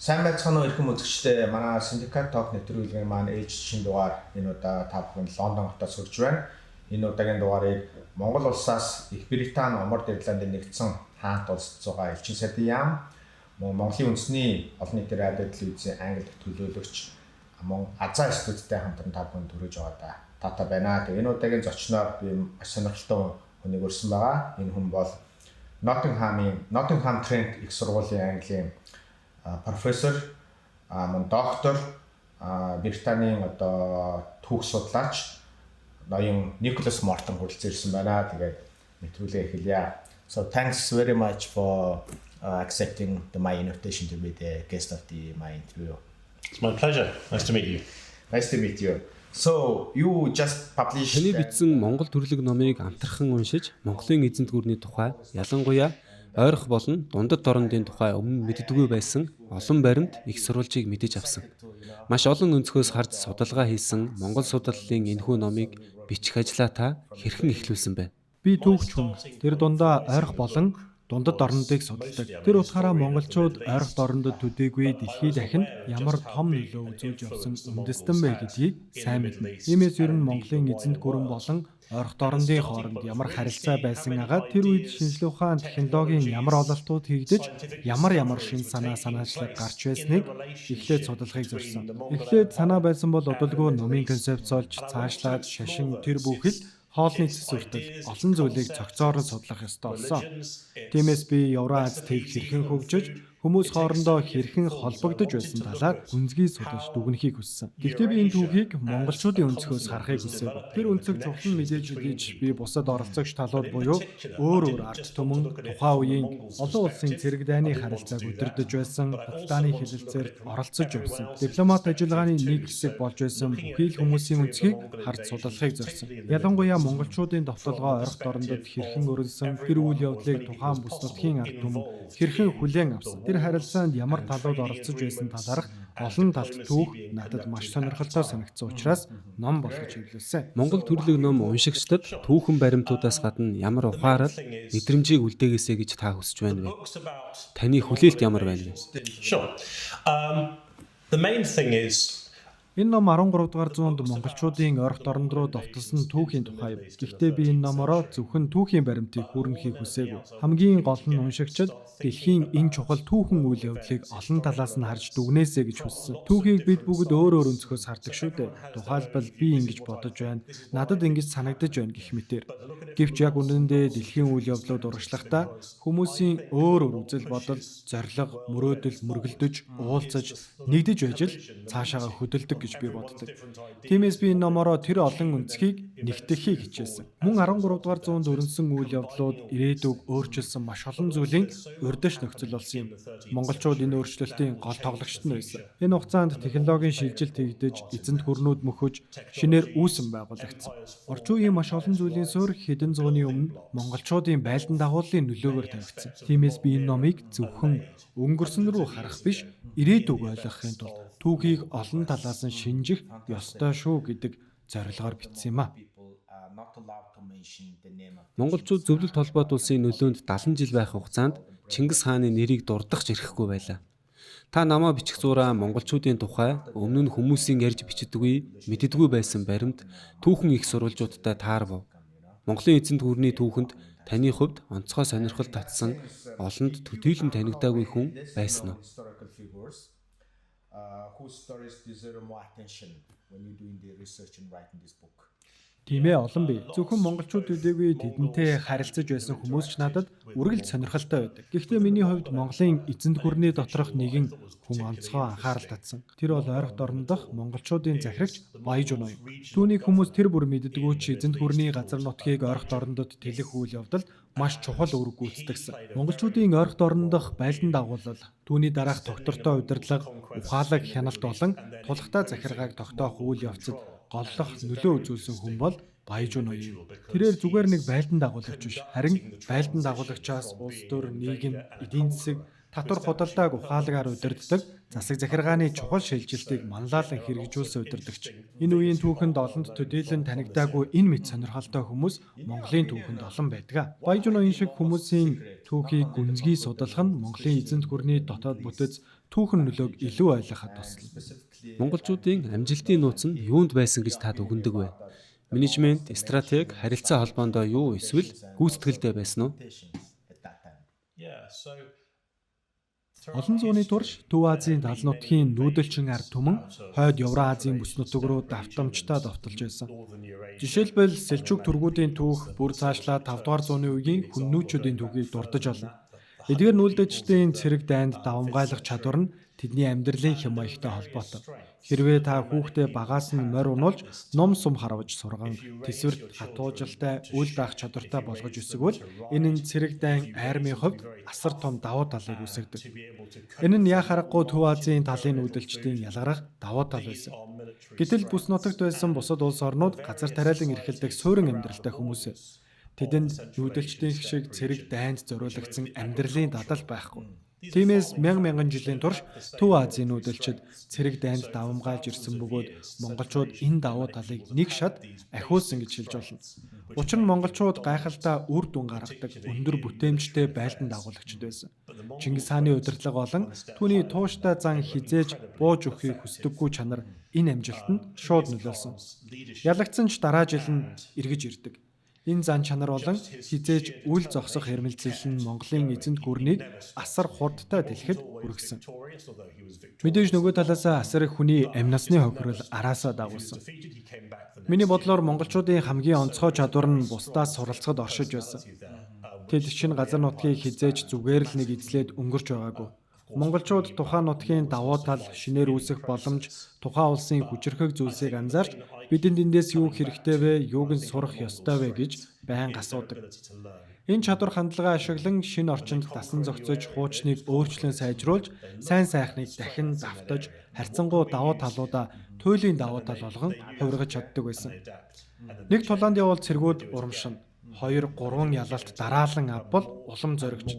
Сайн байцгаана уу, эрхэм үзэгчдээ. Манай Syndicate Talk нэвтрүүлгийн маань ээлжит шинэ дугаар энэ удаа та бүхэнд Лондон хотоос хүрч байна. Энэ удаагийн дугаарыг Монгол улсаас Их Британи, Умард Ирландын нэгдсэн хаант улсад суугаа элчин сайдын яам, мөн Монголын үндэсний олон нийтийн радио телевизийн англи дахь төлөөлөгч мөн Азаа студидтэй хамтран та бүхэнд хүргэж байгаадаа таатай байна. Тэгээ энэ удаагийн зочноор би маш сонирхолтой хүнийг урьсан байгаа. Энэ хүн бол Nottingham Trent их сургуулийн Английн профессор, мөн доктор, Британийн одоо түүх судлаач ноён Николас Мортон хүрэлцэн ирсэн байна. Тэгээд нэвтрүүлгээ эхэлье. So thanks very much for accepting my invitation to be the guest of the my interview. It's my pleasure. Nice to meet you. Nice to meet you. So you just published Таны бичсэн Монгол төрлөг номыг амтархан уншиж, Монголын эзэнт гүрний тухай, ялангуяа ойрох болон дундад дорнодын тухай өмнө мэддэггүй байсан олон баримт, их сурвалжийг мэдэж авсан. Маш олон өнцгөөс харж судалгаа хийсэн Монгол судлалын энэхүү номыг бичих ажлаа та хэрхэн эхлүүлсэн бэ? Би түүхч хүн. Тэр дундаа ойрох болон дундад дорнодыг судалдаг. Тэр утгаараа монголчууд ойрох дорнодод төдийгүй дэлхий дахинд ямар том нөлөө үзүүлж явсан үндэстэн бэ гэдгийг сайн мэднэ. Иймээс ер нь Монголын эзэнт гүрэн болон ойрох дорнодын хооронд ямар харилцаа байсан агаад тэр үед шинжлэх ухаан, технологийн ямар ололтууд хийгдэж, ямар ямар шинэ санаа санаачлаг гарч байсныг эхлээд судлахыг зорьсон. Эхлээд санаа байсан бол удалгүй номын концепц олж, цаашлаад шашин, тэр бүхэл хоолны цэс хүртэл олон зүйлийг цогцоор нь судлах ёстой болсон. Тиймээс би Евроази төв хэрхэн хөгжиж, хүмүүс хоорондоо хэрхэн холбогдож байсан талаар гүнзгий судалж дүгнэхийг хүссэн. Гэхдээ би энэ түүхийг монголчуудын өнцгөөс харахыг хүсээгүй. Тэр өнцөг чухал нь мэдээж хэдий ч би бусад оролцогч талууд буюу өөр өөр ард түмэн, тухайн үеийн олон улсын цэрэг дайны харилцааг удирдах байсан, худалдааны хэлэлцээрт оролцож явсан, дипломат ажиллагааны нэг хэсэг болж байсан бүхий л хүмүүсийн өнцгийг харж судлахыг зорьсон. Ялангуяа монголчуудын довтолгоо ойрох дорнодод хэрхэн өрнөсөн, тэр үйл явдлыг тухайн бүс нутгийн ард түмэн хэрхэн хүлээн авсан, тэр харилцаанд ямар талууд оролцож байсан талаарх олон талт түүх надад маш сонирхолтой санагдсан учраас ном болгож хэвлүүлсэн. Монгол төрлөг ном уншигчдад түүхэн баримтуудаас гадна ямар ухаарал, мэдрэмжийг үлдээгээсэй гэж та хүсэж байна вэ? Таны хүлээлт ямар байна вэ? Sure. The main thing is Энэ ном 13 дугаар зуунд монголчуудын ойрох дорнод руу довтолсон түүхийн тухай юм. Гэхдээ би энэ номороо зөвхөн түүхийн баримтыг хүүрнэхийг хүсээгүй. Хамгийн гол нь уншигчид дэлхийн энэ чухал түүхэн үйл явдлыг олон талаас нь харж дүгнээсэй гэж хүссэн. Түүхийг бид бүгд өөр өөр өнцгөөс хардаг шүү дээ. Тухайлбал, би ингэж бодож байна. Надад ингэж санагдаж байна гэх мэтээр. Гэвч яг үнэндээ дэлхийн үйл явдлууд урагшлахдаа хүмүүсийн өөр өөр үзэл бодол, зорилго, мөрөөдөл мөргөлдөж, уулзаж, нэгдэж байж л цаашаага хөдөлдөг гэж би боддог. Тиймээс би энэ номороо тэр олон өнцгийг нэгтгэхийг хичээсэн. Мөн 13 дугаар зуунд өрнөсөн үйл явдлууд ирээдүг өөрчилсөн маш олон зүйлийн урьдаш нөхцөл болсон юм. Монголчууд энэ өөрчлөлтийн гол тоглогчд нь байсан. Энэ хугацаанд технологийн шилжилт хийгдэж, эзэнт гүрнүүд мөхөж, шинээр үүсэн байгуулагдсан. Орчин үеийн маш олон зүйлийн суурь хэдэн зууны өмнө монголчуудын байлдан дагууллын нөлөөгөөр тавигдсан. Тиймээс би энэ номыг зөвхөн өнгөрсөн рүү харах биш, ирээдүг ойлгохын тулд түүхийг олон талаас нь шинжих ёстой шүү гэдэг зорилгоор бичсэн юм а. Монголчууд Зөвлөлт Холбоот улсын нөлөөнд 70 жил байх хугацаанд Чингис хааны нэрийг дурдах ч эрхгүй байлаа. Та номоо бичих зуураа монголчуудын тухай өмнө нь хүмүүсийн ярьж бичдэггүй, мэддэггүй байсан баримт, түүхэн их сурвалжуудтай таарав уу? Монголын эзэнт гүрний түүхэнд таны хувьд онцгой сонирхол татсан, олонд төдийлөн танигдаагүй хүн байсан уу? Whose stories deserve more attention when you're doing the research and writing this book? Тийм ээ, олон бий. Зөвхөн монголчууд төдийгүй тэдэнтэй харилцаж байсан хүмүүс ч надад үргэлж сонирхолтой байдаг. Гэхдээ миний хувьд Монголын эзэнт гүрний доторх нэгэн хүн онцгой анхаарал татсан. Тэр бол ойрох дорнодох монголчуудын захирагч Баяжуу ноён. Түүнийг хүмүүс тэр бүр мэддэггүй ч эзэнт гүрний газар нутгийг ойрох дорнодод тэлэх үйл явдалд маш чухал үүрэг гүйцэтгэсэн. Монголчуудын ойрох дорнодох байлдан дагуулал, түүний дараах тогтвортой удирдлага, ухаалаг хяналт болон тулгатай захиргааг тогтоох үйл явцад голлох нөлөө үзүүлсэн хүн бол Баяжуу ноён юм. Тэрээр зүгээр нэг байлдан дагуулагч биш, харин байлдан дагуулагчаас улс төр, нийгэм, эдийн засаг, Татвар худалдааг ухаалгаар удирддаг, засаг захиргааны чухал шилжилтийг манлайлан хэрэгжүүлсэн удирдагч. Энэ үеийн түүхэнд олонд төдийлөн танигдаагүй энэ мэт сонирхолтой хүмүүс Монголын түүхэнд олон байдаг. Баяжуу ноён шиг хүмүүсийн түүхийг гүнзгий судлах нь Монголын эзэнт гүрний дотоод бүтэц түүхэн нөлөөг илүү ойлгоход туслана. Монголчуудын амжилтын нууц нь юунд байсан гэж та дүгнэдэг вэ? Менежмент, стратеги, харилцаа холбоондоо юу эсвэл гүйцэтгэлдээ байсан уу? Олон зууны турш Төв Азийн тал нутгийн нүүдэлчин ард түмэн хойд Евроазийн бүс нутаг руу давтамжтай довтолж байсан. Жишээлбэл Селжук түргүүдийн түүх бүр цаашлаад 5 дугаар зууны үеийн хүннүүчүүдийн түүхийг дурдаж олно. Эдгээр нүүлдэгчдийн цэрэг дайнд давамгайлах чадвар нь тэдний амьдралын хэм маягтай холбоотой. Хэрвээ та хүүхдээ багаас нь морь унуулж, ном сум харавж сурган, тэсвэрт хатуужилтай, үл даах чадвартай болгож өсгөвөл энэ нь цэрэг дайн армийн хувьд асар том давуу талыг үүсгэдэг. Энэ нь яа харахгүй Төв Азийн талын нүүдэлчдийн ялгарах давуу тал байсан. Гэтэл бүс нутагт байсан бусад улс орнууд газар тариалан эрхэлдэг суурин амьдралтай хүмүүс. Тэдэнд нүүдэлчдийн шиг цэрэг дайнд зориулагдсан амьдралын дадал байхгүй. Тиймээс мянган мянган жилийн турш Төв Азийн нүүдэлчид цэрэг дайнд давамгайлж ирсэн бөгөөд монголчууд энэ давуу талыг нэг шат ахиулсан гэж хэлж болно. Учир нь монголчууд гайхалтай үр дүн гаргадаг өндөр бүтээмжтэй байлдан дагуулагчид байсан. Чингис хааны удирдлага болон түүний тууштай зан хизээж бууж өгөхийг хүсдэггүй чанар энэ амжилтанд шууд нөлөөлсөн. Ялагдсан ч дараа жил нь эргэж ирдэг. Энэ зан чанар болон хизээж үл зогсох хэрмэлзэл нь Монголын эзэнт гүрнийг асар хурдтай дэлгэхэд хүргэсэн. Мэдээж нөгөө талаасаа асар их хүний амь насны хохирол араасаа дагуулсан. Миний бодлоор монголчуудын хамгийн онцгой чадвар нь бусдаас суралцахад оршиж байсан. Тэд шинэ газар нутгийг хизээж зүгээр л нэг эзлээд өнгөрч байгаагүй. Монголчууд тухайн нутгийн давуу тал, шинээр үүсэх боломж, тухайн улсын хүчирхэг зүйлсийг анзаарч бидэнд эндээс юу хэрэгтэй вэ, юуг нь сурах ёстой вэ гэж байнга асуудаг. Энэ чадвар хандлагаа ашиглан шинэ орчинд дасан зохицож, хуучныг өөрчлөн сайжруулж, сайн сайхныг дахин давтаж, харьцангуй давуу талуудаа туйлын давуу тал болгон хувиргаж чаддаг байсан. Нэг тулаанд явбал цэргүүд урамшина. 2 3 ялалт дараалан авбал улам зоригч.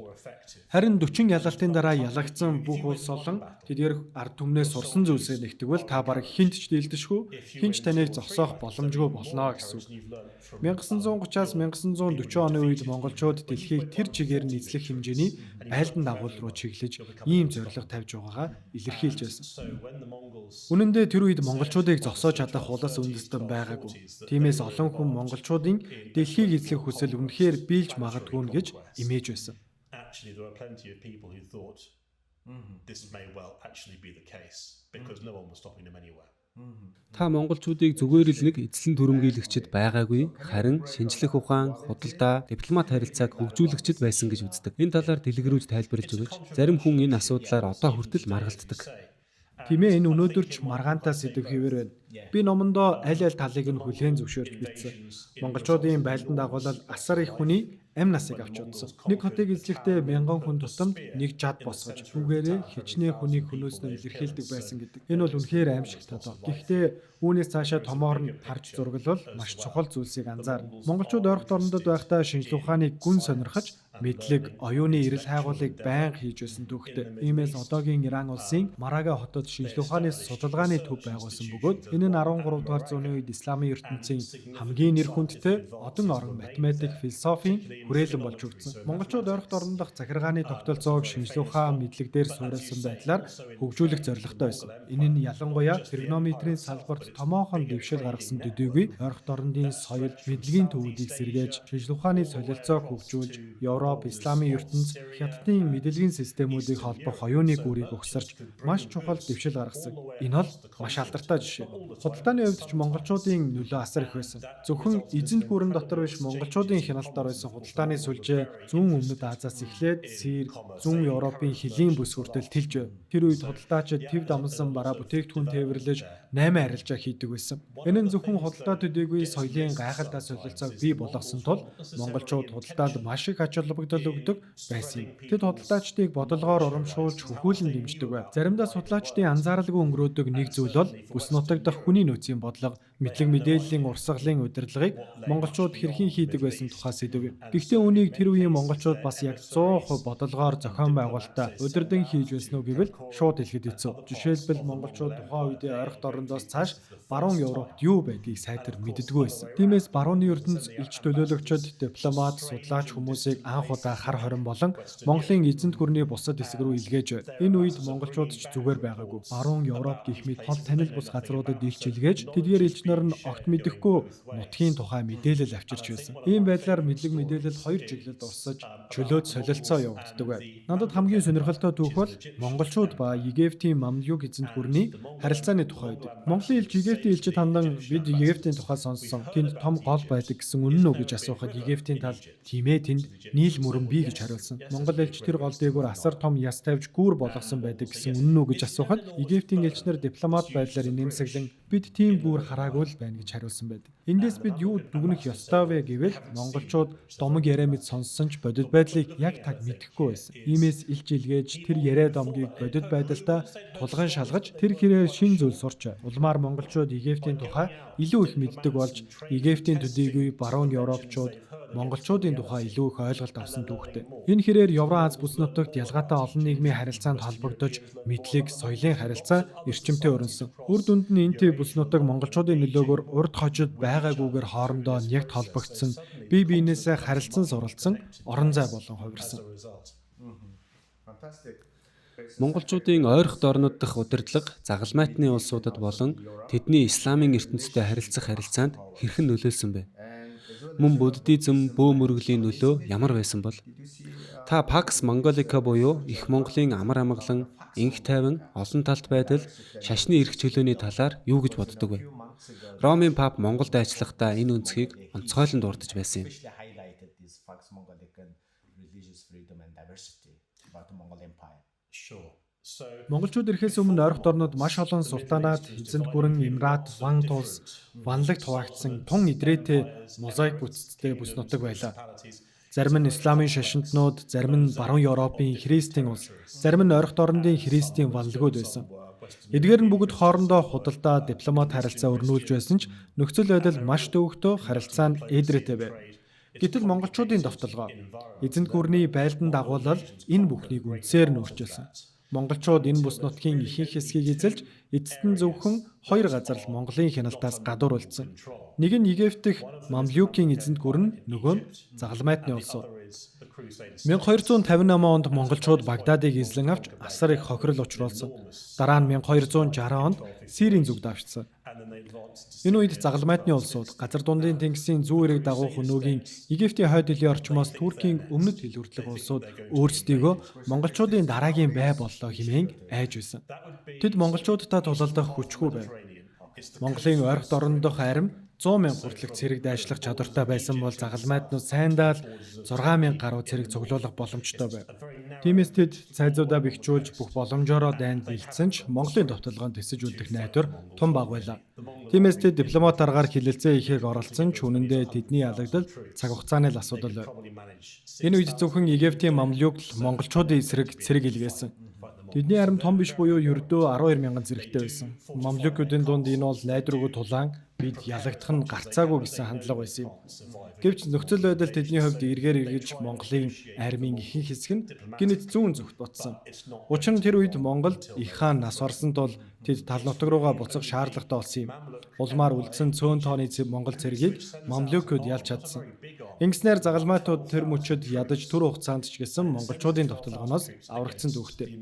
Харин 40 ялалтын дараа ялагдсан бүх улс олон тэдгээр ард түмнээс сурсан зүйлсээ нэгтгэвэл та бараг хинт ч дийлдэшгүй, хинч таныг зогсоох боломжгүй болно гэсэн үг. 1930-аас 1940 оны үед монголчууд дэлхийг тэр чигээр нь эзлэх хэмжээний байлдан дагуул руу чиглэж ийм зорилго тавьж байгаагаа илэрхийлж байсан. Үнэн дээр тэр үед монголчуудыг зогсоож чадах улс үндэстэн байгаагүй. Тиймээс олон хүн монголчуудын дэлхийг эзлэх хүсэл үнэхээр биелж магадгүй нь гэж имэж байсан. Actually, there were plenty of people who thought this may well actually be the case because no one was stopping them anywhere. Та монголчуудыг зүгээр л нэг эзлэн түрэмгийлэгчид байгаагүй, харин шинжлэх ухаан, худалдаа, дипломат харилцааг хөгжүүлэгчид байсан гэж үздэг. Энэ талаар дэлгэрүүлж тайлбарлаж өгөөч. Зарим хүн энэ асуудлаар одоо хүртэл маргалддаг. Тийм ээ, энэ өнөөдөр ч маргаантай сэдэв хэвээр байна. Би номондоо аль аль талыг нь хүлээн зөвшөөрч бичсэн. Монголчуудын байлдан дагуулал асар их хүний амь насыг авч удсан. Нэг хотыг эзлэхдээ мянган хүн тутамд нэг жад босгож түүгээрээ хичнээн хүнийг хөнөөснөө илэрхийлдэг байсан гэдэг. Энэ бол үнэхээр аимшигтай доо. Гэхдээ үүнээс цаашаа томоор нь харж зураглавал маш чухал зүйлсийг анзаарна. Монголчууд ойрхот орондод байхдаа шинжлэх ухааныг гүн сонирхож мэдлэг, оюуны эрэл хайгуулыг байнга хийж байсан түүхтэй. Иймээс одоогийн Иран улсын Марага хотод шинжлэх ухааны судалгааны төв байгуулсан бөгөөд энэ нь 13 дугаар зууны үед исламын ертөнцийн хамгийн нэр хүндтэй одон орон математик, философийн хүрээлэн болж өгсөн. Монголчууд ойрхот орондох захиргааны тогтолцоог шинжлэх ухаан мэдлэг дээр суурилсан байдлаар хөгжүүлэх зорилготой байсан. Энэ нь ялангуяа тригонометрийн салбарт томоохон дэвшил гаргасан төдийгүй ойрхот орондын соёл, мэдлэгийн төвүүдийг сэргээж, шинжлэх ухааны солилцоог хөгжүүлж, Европ, Исламын ертөнц, Хятадын мэдлэгийн системүүдийг холбох оюуны гүрийг угсарч маш чухал дэвшил гаргасан. Энэ бол маш алдартай жишээ. Худалдааны хувьд ч монголчуудын нөлөө асар их байсан. Зөвхөн эзэнт гүрэн дотор биш монголчуудын хяналтаар байсан худалдааны сүлжээ зүүн өмнөд Азиас эхлээд Сир, зүүн Европын хөлийн бүс хүртэл тэлж байв. Тэр үед худалдаачид төв дамнасан бараа бүтээгдэхүүн тээвэрлэж 8 арилжаа хийдэг байсан. Энэ нь зөвхөн худалдаа төдийгүй соёлын гайхалтай солилцоог бий болгосон тул монголчууд худалдаанд маш их ач холбогдол холбогдол өгдөг байсан юм. Тэд худалдаачдыг бодлогоор урамшуулж хөхүүлэн дэмждэг байв. Заримдаа судлаачдын анзааралгүй өнгөрөөдөг нэг зүйл бол бүс нутаг дахь хүний нөөцийн бодлого, мэдлэг мэдээллийн урсгалын удирдлагыг монголчууд хэрхэн хийдэг байсан тухай сэдэв юм. Гэхдээ үүнийг тэр үеийн монголчууд бас яг 100% бодлогоор зохион байгуулалтаа удирдан хийж байсан уу гэвэл шууд хэлэхэд хэцүү. Жишээлбэл, монголчууд тухайн үедээ ойрхот орондоос цааш баруун Европт юу байдгийг сайтар мэддэггүй байсан. Тиймээс барууны ертөнц элч төлөөлөгчид, дипломат, судлаач хүмүүсийг анх удаа хар хорин болон Монголын эзэнт гүрний бусад хэсэг рүү илгээж байв. Энэ үед монголчууд ч зүгээр байгаагүй. Баруун Европ гэх мэт хол танил бус газруудад элч илгээж, тэдгээр элч нар нь огт мэдэхгүй нутгийн тухай мэдээлэл авчирч байсан. Ийм байдлаар мэдлэг мэдээлэл хоёр чиглэлд урсаж, чөлөөт солилцоо явагддаг байв. Надад хамгийн сонирхолтой түүх бол монголчууд ба Египтийн Мамлюк эзэнт гүрний харилцааны тухай байдаг. Монголын элч Египтийн элчид хандан бид Египтийн тухай сонссон. Тэнд том гол байдаг гэсэн үнэн үү гэж асуухад Египтийн тал тийм ээ, тэнд Нийл мөрөн бий гэж хариулсан. Монгол элч тэр гол дээгүүр асар том яс тавьж гүүр болгосон байдаг гэсэн үнэн үү гэж асуухад Египтийн элч нар дипломат байдлаар инээмсэглэн бид тийм гүүр хараагүй л байна гэж хариулсан байдаг. Эндээс бид юу дүгнэх ёстой вэ гэвэл монголчууд домог яриа мэт сонссон ч бодит байдлыг яг таг мэдэхгүй байсан. Иймээс элч илгээж тэр яриа домгийг бодит байдалтай тулган шалгаж тэр хэрээр шинэ зүйл сурч байв. Улмаар монголчууд Египтийн тухай илүү их мэддэг болж Египтийн төдийгүй баруун европчууд монголчуудын тухай илүү их ойлголт авсан түүхтэй. Энэ хэрээр Евро-Аз бүс нутагт ялгаатай олон нийгмийн харилцаанд холбогдож мэдлэг, соёлын харилцаа эрчимтэй өрнөсөн. Үр дүнд нь энэ бүс нутаг монголчуудын нөлөөгөөр урд хожид байгаагүйгээр хоорондоо нягт холбогдсон, бие биенээсээ харилцан суралцсан орон зай болон хувирсан. Fantastic. Монголчуудын ойрхот орнууд дахь удирдлага загалмайтны улсуудад болон тэдний исламын ертөнцтэй харилцах харилцаанд хэрхэн нөлөөлсөн бэ? Мөн буддизм, бөө мөргөлийн нөлөө ямар байсан бол? Та Pax Mongolica буюу их Монголын амар амгалан, энх тайван, олон талт байдал, шашны эрх чөлөөний талаар юу гэж боддог вэ? Ромын пап Монголд ажиллахдаа энэ өнцгийг онцгойлон дурдж байсан юм. Especially highlighted this Pax Mongolican religious freedom and diversity about the Mongol Empire. Sure. So Монголчууд ирэхээс өмнө ойрхот орнууд маш олон султанат, эзэнт гүрэн, эмират, ван тулс, ванлагт хуваагдсан тун идрээтэй мозаик бүтцтэй бүс нутаг байлаа. Зарим нь исламын шашинтнууд, зарим нь баруун Европын христийн улс, зарим нь ойрхот орондын христийн ванлагууд байсан. Эдгээр нь бүгд хоорондоо худалдаа, дипломат харилцаа өрнүүлж байсан ч нөхцөл байдал маш төвөгтэй, харилцаа нь ээдрээтэй байв. Гэтэл монголчуудын довтолгоо эзэнт гүрний байлдан дагуулал энэ бүхнийг үндсээр нь өөрчилсөн. Монголчууд энэ бүс нутгийн ихэнх хэсгийг эзэлж эцэст нь зөвхөн хоёр газар л Монголын хяналтаас гадуур үлдсэн. Нэг нь Египт дэх Мамлюкийн эзэнт гүрэн, нөгөө нь Загалмайтны улсууд. is the Crusaders. 1258 онд монголчууд Багдадыг эзлэн авч асар их хохирол учруулсан. Дараа нь 1260 онд Сирийн зүгд авчсан. And then they advanced to Энэ үед Загалмайтны улсууд газар дундын тэнгисийн зүүн эрэг дагуух өнөөгийн Египтийн хойд хөлийн орчмоос Туркийн өмнөд хил хүртэлх улсууд өөрсдийгөө монголчуудын дараагийн бай боллоо хэмээн айж байсан. Тэд монголчуудтай тулалдах хүчгүй байв. Монголын ойрхот орондох арим 100 мянга хүртэлх цэрэг дайшлах чадвартай байсан бол загалмайтнууд сайндаа л 6 мянга гаруй цэрэг цуглуулах боломжтой байв. Тиймээс тэд цайзуудаа бэхжүүлж бүх боломжоороо дайнд бэлдсэн ч Монголын довтолгоонд тэсэж үлдэх найдвар тун бага байлаа. Тиймээс тэд дипломат аргаар хилэлцээ хийхийг оролдсон ч үнэндээ тэдний ялагдал цаг хугацааны л асуудал байв. probably manage Энэ үед зөвхөн Египтийн мамлюк л монголчуудын эсрэг цэрэг илгээсэн. Тэдний арми том биш буюу ердөө 12 мянган зэрэгтэй байсан. Мамлюкуудын дунд энэ бол найдваргүй тулаан, бид ялагдах нь гарцаагүй гэсэн хандлага байсан юм. Гэвч нөхцөл байдал тэдний хувьд эргээр эргэж Монголын армийн ихэнх хэсэг нь гэнэт зүүн зүгт ботсон. Учир нь тэр үед Монголд их хаан нас орсон тул тэд тал нутаг руугаа буцах шаардлагатай болсон юм. Улмаар үлдсэн цөөн тооны Монгол цэргийг мамлюкууд ялж чадсан. Ингэснээр загалмайтууд тэр мөчөд ядаж түр хугацаанд ч гэсэн монголчуудын довтолгооноос аврагдсан түүхтэй.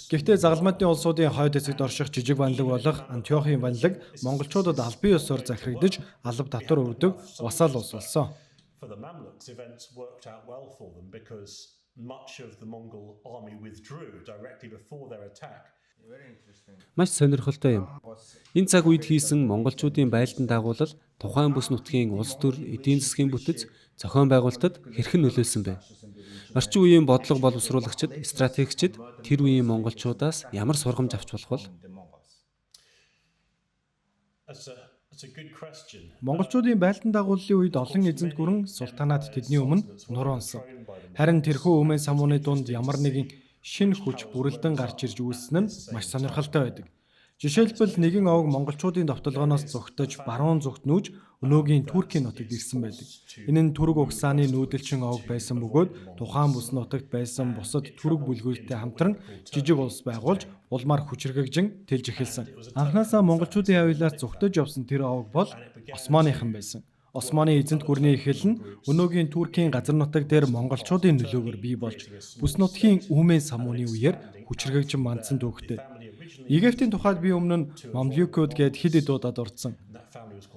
Гэхдээ загалмайтны улсуудын хойд хэсэгт орших жижиг ванлаг болох Антиохийн ванлаг монголчуудад албан ёсоор захирагдаж алба татвар өгдөг васал улс болсон. For the Mamluks, events worked out well for them because much of the Mongol army withdrew directly before their attack. Very interesting. Маш сонирхолтой юм. Энэ цаг үед хийсэн монголчуудын байлдан дагуулал тухайн бүс нутгийн улс төр, эдийн засгийн бүтэц, зохион байгуулалтад хэрхэн нөлөөлсөн бэ? Орчин үеийн бодлого боловсруулагчид, стратегчид тэр үеийн монголчуудаас ямар сургамж авч болох вэ? The Mongols. That's a That's a good question. Монголчуудын байлдан дагууллын үед олон эзэнт гүрэн султанат тэдний өмнө нуруу унсан. Харин тэрхүү өмнө самууны дунд ямар нэгэн шинэ хүч бүрэлдэн гарч ирж үүссэн нь маш сонирхолтой байдаг. Жишээлбэл, нэгэн овог монголчуудын довтолгооноос зугтаж, баруун зүгт нүүж өнөөгийн Туркийн нутагт ирсэн байдаг. Энэ нь түрэг угсааны нүүдэлчин овог байсан бөгөөд тухайн бүс нутагт байсан бусад түрэг бүлгүүдтэй хамтран жижиг улс байгуулж, улмаар хүчирхэгжин тэлж эхэлсэн. Анхнаасаа монголчуудын авилаас зугтаж явсан тэр овог бол Османыхан байсан. Османы эзэнт гүрний эхэл нь өнөөгийн Туркийн газар нутаг дээр монголчуудын нөлөөгөөр бий болж, бүс нутгийн Үүмэн самууны үеэр хүчирхэгжин мандсан түүхтэй. Египтийн тухайд би өмнө нь Мамлюкууд гээд хэд хэд удаа дурдсан.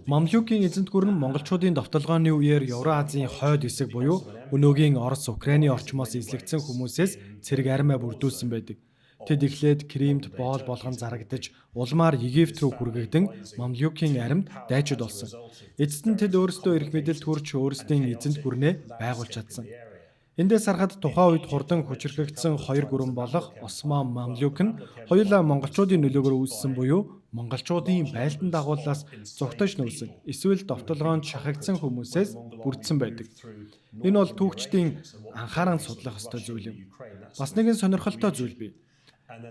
Мамлюкийн эзэнт гүр нь монголчуудын довтолгооны үеэр Евроазийн хойд хэсэг буюу өнөөгийн Орос, Украины орчмоос эзлэгдсэн хүмүүсээс цэрэг армиа бүрдүүлсэн байдаг. Тэд эхлээд Кримд боол болгон зарагдаж, улмаар Египт рүү хүргэгдэн Мамлюкийн армид дайчид болсон. Эцэст нь тэд өөрсдөө эрх мэдэлд хүрч, өөрсдийн эзэнт гүрнээ байгуулж чадсан. Эндээс харахад тухайн үед хурдан хүчирхэгдсэн хоёр гүрэн болох Осман, Мамлюк нь хоёулаа монголчуудын нөлөөгөөр үүссэн буюу монголчуудын байлдан дагууллаас зугтаж нүүсэн эсвэл довтолгоонд шахагдсан хүмүүсээс бүрдсэн байдаг. Энэ бол түүхчдийн анхааран судлах ёстой зүйл юм. Бас нэгэн сонирхолтой зүйл бий.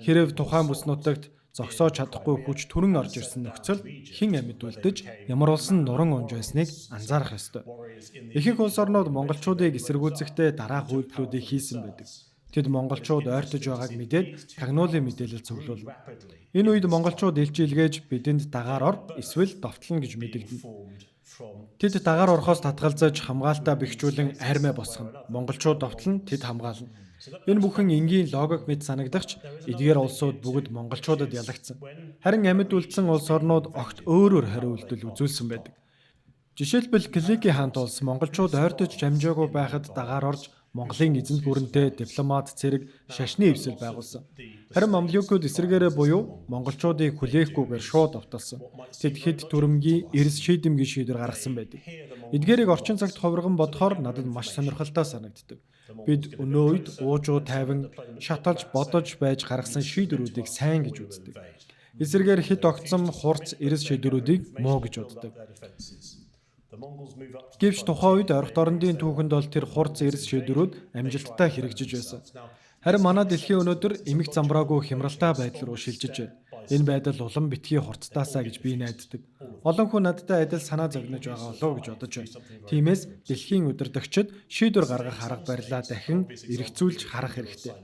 Хэрэв тухайн бүс нутагт зогсоож чадахгүй хүч түрэн орж ирсэн нөхцөл хэн амьд үлдэж, ямар улс нь нуран унж байсныг анзаарах ёстой. Ихэнх улс орнууд монголчуудыг эсэргүүцэхдээ дараах үйлдэлүүдийг хийсэн байдаг. Тэд монголчууд ойртож байгааг мэдээд тагнуулын мэдээлэл цуглуулна. Энэ үед монголчууд элж илгээж, бидэнд дагаар ор эсвэл довтлоно гэж мэдэгдэнэ. Тэд дагаар орохоос татгалзаж, хамгаалтаа бэхжүүлэн армиа босгоно. Монголчууд довтлоно, тэд хамгаална. Энэ бүхэн энгийн логик мэт санагдах ч эдгээр улсууд бүгд монголчуудад ялагдсан. Харин амьд үлдсэн улс орнууд огт өөр өөр хариу үйлдэл үзүүлсэн байдаг. Жишээлбэл, Килики хаант улс монголчууд ойртож амжаагүй байхад дагаар орж, Монголын эзэнт гүрэнтэй дипломат цэрэг, шашны эвсэл байгуулсан. Харин мамлюкууд эсрэгээрээ буюу монголчуудыг хүлээхгүйгээр шууд довтолсон. Тэд хэд түрэмгий, эрс шийдэмгий шийдвэр гаргасан байдаг. Эдгээрийг орчин цагт хувирган бодохоор надад маш сонирхолтой санагддаг. Бид өнөө үед уужуу тайван шаталж бодож байж гаргасан шийдвэрүүдийг сайн гэж үздэг. Эсрэгээр хэт огцом хурц эрс шийдвэрүүдийг муу гэж боддог. Гэвч тухайн үед орхит орондын түүхэнд бол тэр хурц эрс шийдвэрүүд амжилттай хэрэгжиж байсан. Харин манай дэлхийн өнөөдөр эмх замбраагүй хямралтай байдал руу шилжиж байна. Энэ байдал улам битгий хурцтаасаа гэж би найддаг. Олон хүн надтай адил санаа зовниж байгаа болов уу гэж бодож байна. Тиймээс дэлхийн удирдагчид шийдвэр гаргах арга барилаа дахин эргцүүлж харах хэрэгтэй.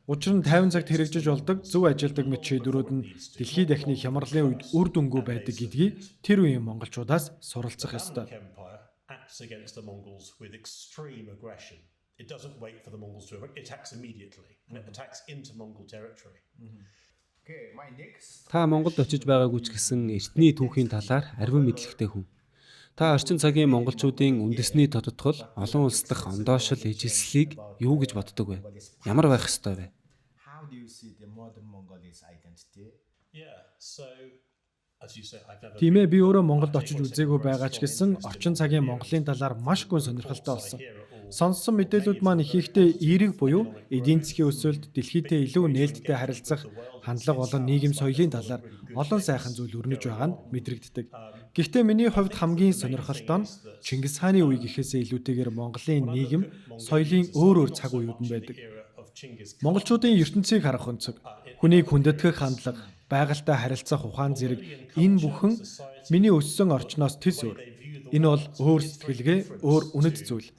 Учир нь 50 цагт хэрэгжиж болдог, зөв ажилдаг мэт шийдвэрүүд нь дэлхий дахины хямралын үед үр дүнгүй байдаг гэдгийг тэр үеийн монголчуудаас суралцах ёстой. Empire acts against the Mongols with extreme aggression. It doesn't wait for the Mongols to, it attacks immediately and it attacks into Mongol territory. Okay, my next Та Монголд очиж байгаагүй ч гэсэн эртний түүхийн талаар ариван мэдлэгтэй хүн. Та орчин цагийн монголчуудын үндэсний тодотгол, олон улс дахь ондоошил ижилслийг юу гэж боддог вэ? Ямар байх ёстой вэ? How do you see the modern Mongolians identity? Yeah, so as you say, I've never Тийм ээ, би өөрөө Монголд очиж үзээгүй байгаа ч гэсэн орчин цагийн Монголын талаар маш гүн сонирхолтой болсон. Сонссон мэдээлүүд маань ихэнхдээ эерэг буюу эдийн засгийн өсөлт, дэлхийдээ илүү нээлттэй харилцах хандлага болон нийгэм соёлын талаар олон сайхан зүйл өрнөж байгаа нь мэдрэгддэг. Гэхдээ миний хувьд хамгийн сонирхолтой нь Чингис хааны үе гэхээсээ илүүтэйгээр Монголын нийгэм, соёлын өөр өөр цаг үеүд нь байдаг. Era of Chinggis Монголчуудын ертөнцийг харах өнцөг, хүнийг хүндэтгэх хандлага, байгальтай харилцах ухаан зэрэг энэ бүхэн миний өссөн орчноос тис өөр. Энэ бол өөр сэтгэлгээ, өөр үнэт зүйл.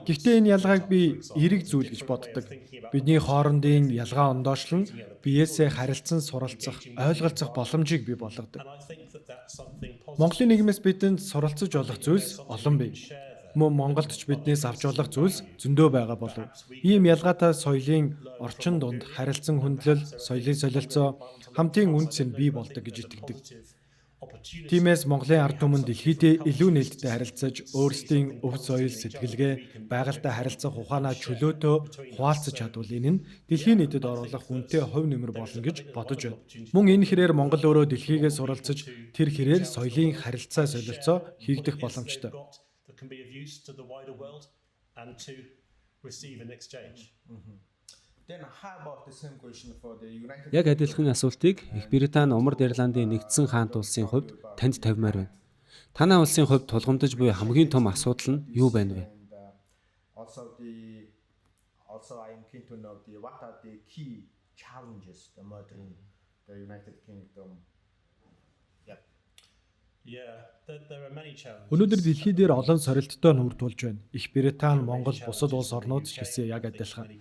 Гэхдээ энэ ялгааг би эерэг зүйл гэж боддог. Бидний хоорондын ялгаа ондоошлон биеэсээ харилцан суралцах, ойлголцох боломжийг бий болгодог. And I think that that's something positive. Монголын нийгмээс бидэнд суралцаж болох зүйлс олон бий. Мөн Монголд ч биднээс авч болох зүйлс зөндөө байгаа болов. Ийм ялгаатай соёлын орчин дунд харилцан хүндлэл, соёлын солилцоо, хамтын үнэ цэн бий болдог гэж итгэдэг. Тиймээс Монголын ард түмэн дэлхийдээ илүү нээлттэй харилцаж, өөрсдийн өв соёл, сэтгэлгээ, байгальтай харилцах ухаанаа чөлөөтөө хуваалцаж чадвал энэ нь дэлхийн нийтэд оруулах үнэтэй хувь нэмэр болно гэж бодож байна. Мөн энэ хэрээр Монгол өөрөө дэлхийгээ суралцаж, тэр хэрээр соёлын харилцаа солилцоо хийгдэх боломжтой. That can be of use to the wider world and to receive in exchange. Then how about the same question for the United Яг адилхан асуултыг Их Британи, Умард Ирландын нэгдсэн хаант улсын хувьд танд тавьмаар байна. Танай улсын хувьд тулгамдаж буй хамгийн том асуудал нь юу байна вэ? And also the also I am keen to know the what are the key challenges emerging the United Kingdom. Yep. Yeah, there are many challenges. Өнөөдөр дэлхий дээр олон сорилттой нүүр тулж байна. Их Британи, Монгол, бусад улс орнууд ч гэсэн яг адилхан.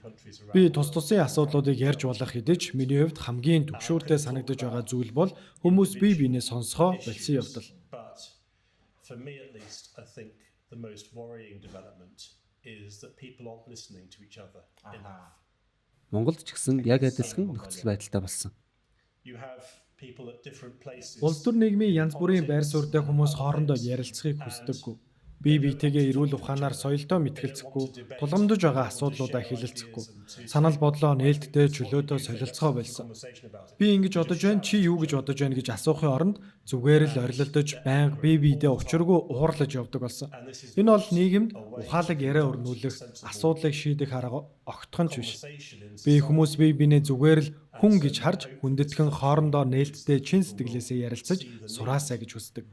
Би тус тусын асуудлуудыг ярьж болох хэдий ч миний хувьд хамгийн түгшүүртэй санагдаж байгаа зүйл бол хүмүүс бие биенээ сонсохоо болсон явдал. But for me at least, I think the most worrying development is that people aren't listening to each other enough. Монголд ч гэсэн яг адилхан нөхцөл байдалтай болсон. You have people at different places. Улс төр нийгмийн янз бүрийн байр суурьтай хүмүүс хоорондоо ярилцахыг хүсдэггүй. Бие биетэйгээ эрүүл ухаанаар соёлтой мэтгэлцэхгүй, тулгамдаж байгаа асуудлуудаа хэлэлцэхгүй, санал бодлоо нээлттэй чөлөөтэй солилцохоо болсон. Conversation about it. Би ингэж бодож байна, чи юу гэж бодож байна гэж асуухын оронд зүгээр л орилдож, байнга бие биедээ учиргүй уурлаж явдаг болсон. Энэ бол нийгэмд ухаалаг яриа өрнүүлэх, асуудлыг шийдэх арга огтхон ч биш. Conversation in Би хүмүүс бие биенээ зүгээр л хүн гэж харж, хүндэтгэн хоорондоо нээлттэй чин сэтгэлээсээ ярилцаж сураасай гэж хүсдэг.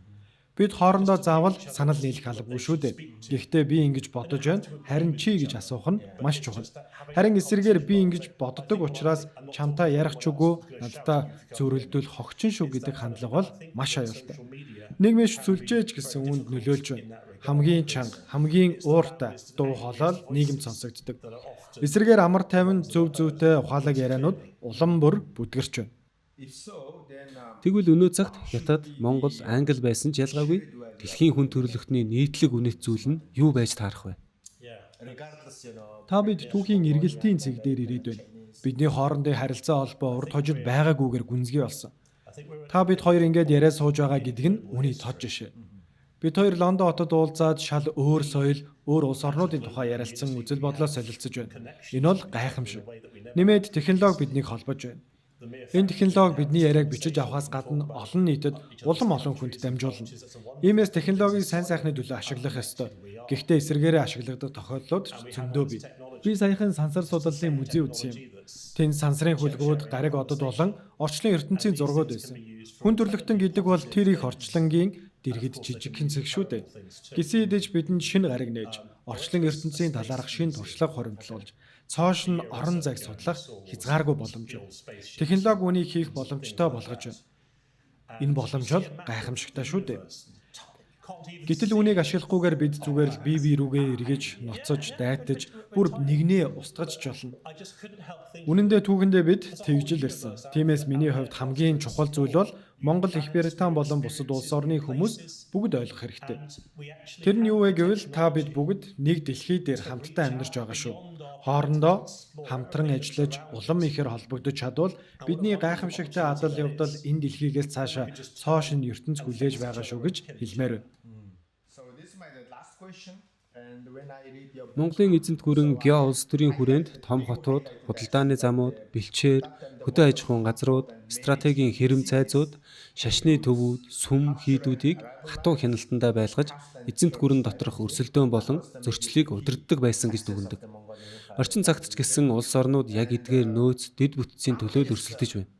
Бид хоорондоо заавал санал нийлэх албагүй шүү дээ. Гэхдээ би ингэж бодож байна, харин чи гэж асуух нь маш чухал. Харин эсрэгээр би ингэж боддог учраас чамтай ярих ч үгүй, надтай зөрөлдөл хогчин шүү гэдэг хандлага бол маш аюултай. Нийгмийн сүлжээж гэсэн үүнд нөлөөлж байна. Хамгийн чанга, хамгийн ууртай дуу хоолой л нийгэмд сонсогддог. Эсрэгээр амар тайван зөв зөвтэй ухаалаг ярианууд улам бүр бүдгэрч байна. If so, then Тэгвэл өнөө цагт Хятад, Монгол, Англи байсан ч ялгаагүй дэлхийн хүн төрөлхтний нийтлэг үнэт зүйл нь юу байж таарах вэ? Yeah. regardless, you know, Та бид түүхийн эргэлтийн цэг дээр ирээд байна. Бидний хоорондын харилцаа холбоо урд хожид байгаагүйгээр гүнзгий болсон. I think we're Та бид хоёр ингээд яриа сууж байгаа гэдэг нь үүний тод жишээ. Бид хоёр Лондон хотод уулзаад шал өөр соёл, өөр улс орнуудын тухай ярилцсан үзэл бодлоо солилцож байна. Энэ бол гайхамшиг. Нэмээд технологи биднийг холбож байна. Энэ технологи бидний яриаг бичиж авахаас гадна олон нийтэд улам олон хүнд дамжуулна. Иймээс технологиг сайн сайхны төлөө ашиглах ёстой. Гэхдээ эсрэгээрээ ашиглагдах тохиолдлууд ч зөндөө бий. Би саяхан сансар судлалын музей үзсэн юм. Тэнд сансрын хүлгүүд, гариг одод болон орчлон ертөнцийн зургууд байсан. Хүн төрлөختөн гэдэг бол тэр их орчлонгийн дэргэд жижигхэн цэг шүү дээ. Гэсэн хэдий ч бидэнд шинэ гариг нээж, орчлон ертөнцийн талаарх шинэ туршлага хуримтлуулж, цоош нь орон зайг судлах хязгааргүй боломж байна. Технологи үүнийг хийх боломжтой болгож байна. Энэ боломж бол гайхамшигтай шүү дээ. can't even Гэтэл үүнийг ашиглахгүйгээр бид зүгээр л бие бие рүүгээ эргэж, ноцож, дайтаж, бүр нэгнээ устгаж ч болно. I just couldn't help thinking Үнэн дээр түүхэндээ бид тэгж л ирсэн. Тиймээс миний хувьд хамгийн чухал зүйл бол Монгол, Их Британи болон бусад улс орны хүмүүс бүгд ойлгох хэрэгтэй. we actually Тэр нь юу вэ гэвэл та бид бүгд нэг дэлхий дээр хамтдаа амьдарч байгаа шүү. Хоорондоо хамтран ажиллаж, улам ихээр холбогдож чадвал бидний гайхамшигтай адал явдал энэ дэлхийгээс цаашаа цоо шинэ ертөнц хүлээж байгаа шүү гэж хэлмээр байна. so this is my the last question. And when I read your book, Монголын эзэнт гүрэн Гео улс төрийн хүрээнд том хотууд, худалдааны замууд, бэлчээр, хөдөө аж ахуйн газрууд, стратегийн хэрэм цайзууд, шашны төвүүд, сүм хийдүүдийг хатуу хяналтандаа байлгаж эзэнт гүрэн доторх өрсөлдөөн болон зөрчлийг удирддаг байсан гэж дүгнэдэг. Орчин цагт ч гэсэн улс орнууд яг эдгээр нөөц, дэд бүтцийн төлөө л өрсөлдөж байна.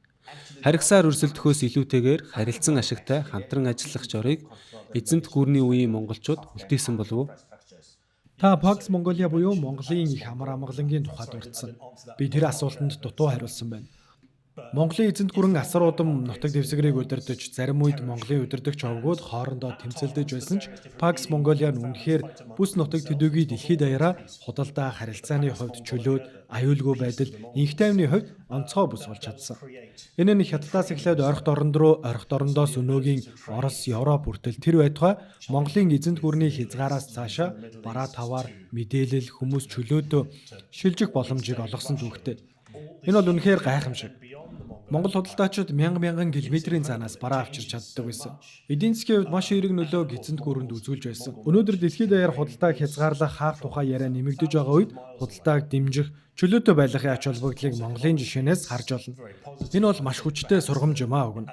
Харгисаар өрсөлдөхөөс илүүтэйгээр харилцан ашигтай хамтран ажиллах жорыг эзэнт гүрний үеийн монголчууд үлдээсэн болов уу? Та Pax Mongolia буюу Монголын их амар амгалангийн тухай дурдсан. Би тэр асуултанд дутуу хариулсан байна. Монголын эзэнт гүрэн асар удам нутаг дэвсгэрийг удирдах, зарим үед Монголын удирдагч овгууд хоорондоо тэмцэлдэж байсан ч Pax Mongolia нь үнэхээр бүс нутаг төдийгүй дэлхийд даяараа худалдаа харилцааны хувьд чөлөөд, аюулгүй байдал, энх тайвны хувьд онцгой бүс болж чадсан. Энэ нь Хятадаас эхлээд ойрхот оронд руу, ойрхот орондоос өнөөгийн Орос, Европ хүртэл тэр байтугай Монголын эзэнт гүрний хязгаараас цаашаа бараа таваар мэдээлэл хүмүүс чөлөөдөө шилжих боломжийг олгосон түүхтэй. Энэ бол үнэхээр гайхамшиг. Монгол худалдаачид мянга мянган километрийн заанаас бараа авчирч чаддаг байсан. Эдийн засгийн хувьд маш эерэг нөлөөг эзэнт гүрэнд үзүүлж байсан. Өнөөдөр дэлхийд даяар худалдааг хязгаарлах хаах тухай яриа нэмэгдэж байгаа үед худалдааг дэмжих, чөлөөтэй байлгахын ач холбогдлыг Монголын жишээнээс харж болно. Энэ бол маш хүчтэй сургамж юм аа өгнө.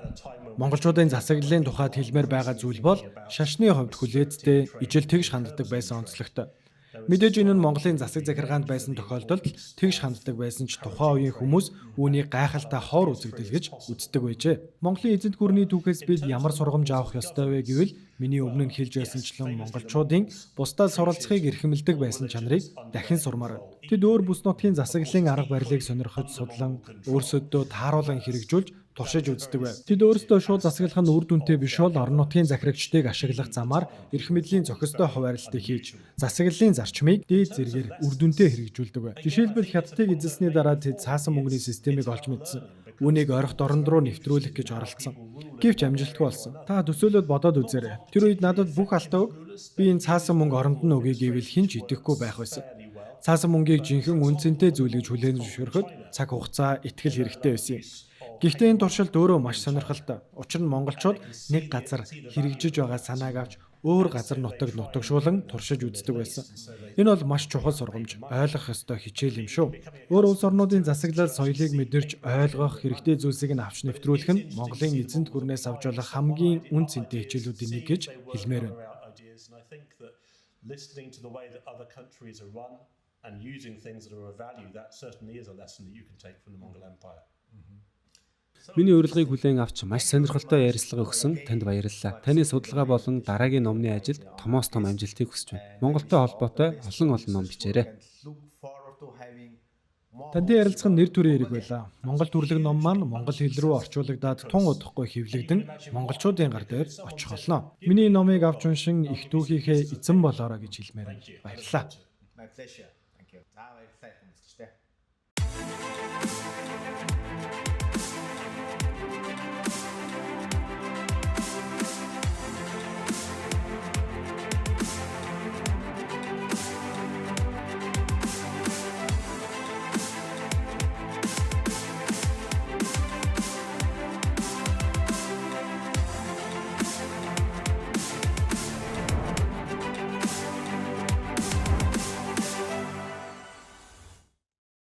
Монголчуудын засаглалын тухайд хэлмээр байгаа зүйл бол шашны хувьд хүлээцтэй, ижил тэгш ханддаг байсан онцлогтой. Мэдээж энэ нь Монголын засаг захиргаанд байсан тохиолдолд тэгш ханддаг байсан ч тухайн үеийн хүмүүс үүнийг гайхалтай хоор үзэгдэл гэж үздэг байжээ. Монголын эзэнт гүрний түүхээс бид ямар сургамж авах ёстой вэ гэвэл миний өмнө нь хэлж байсанчлан монголчуудын бусдад суралцахыг эрхэмлэдэг байсан чанарыг дахин сурмаар байна. Тэд өөр бүс нутгийн засаглалын арга барилыг сонирхож судлан өөрсөддөө тааруулан хэрэгжүүлж туршиж үздэг байв. Тэд өөрсдөө шууд засаглах нь үр дүнтэй биш бол орон нутгийн захирагчдыг ашиглах замаар эрх мэдлийн зохистой хуваарлтыг хийж засаглалын зарчмыг дээд зэргээр үр дүнтэй хэрэгжүүлдэг байв. Жишээлбэл, Хятадыг эзэлсний дараа тэд цаасан мөнгөний системийг олж мэдсэн. Үүнийг ойрхот оронд руу нэвтрүүлэх гэж оролдсон. Гэвч амжилтгүй болсон. Та төсөөлөд бодоод үзээрэй. Тэр үед надад бүх алтаа өг. Би энэ цаасан мөнгө оронд нь өгье гэвэл хэн ч итгэхгүй байх байсан. Цаасан мөнгийг жинхэнэ үнэ цэнтэй зүйл гэж хүлээн зөвшөөрөхөд цаг хугацаа, итгэл хэрэгтэй байсан юм. Гэхдээ энэ туршилт өөрөө маш сонирхолтой. Учир нь монголчууд нэг газар хэрэгжиж байгаа санааг авч өөр газар нутагт нутагшуулан туршиж үздэг байсан. Энэ бол маш чухал сургамж, ойлгох ёстой хичээл юм шүү. Өөр улс орнуудын засаглал соёлыг мэдэрч ойлгох хэрэгтэй зүйлсийг нь авч нэвтрүүлэх нь Монголын эзэнт гүрнээс авч болох хамгийн үнэ цэнтэй хичээлүүдийн нэг гэж хэлмээр байна. Ideas, and I think that listening to the way that other countries are run and using things that are of value, that certainly is a lesson that you can take from the Mongol Empire. Миний урилгыг хүлээн авч маш сонирхолтой ярилцлага өгсөн танд баярлалаа. Таны судалгаа болон дараагийн номны ажилд томоос том амжилтыг хүсэж байна. Монголтой холбоотой олон олон ном бичээрэй. Тантай ярилцах нь нэр төрийн хэрэг байлаа. Монгол төрлөг ном маань монгол хэл рүү орчуулагдаад тун удахгүй хэвлэгдэн монголчуудын гар дээр очих болно. Миний номыг авч уншин эх түүхийнхээ эзэн болоорой гэж хэлмээр байна. Баярлалаа. My pleasure. Thank you. За, баярлалаа хүмүүстээ.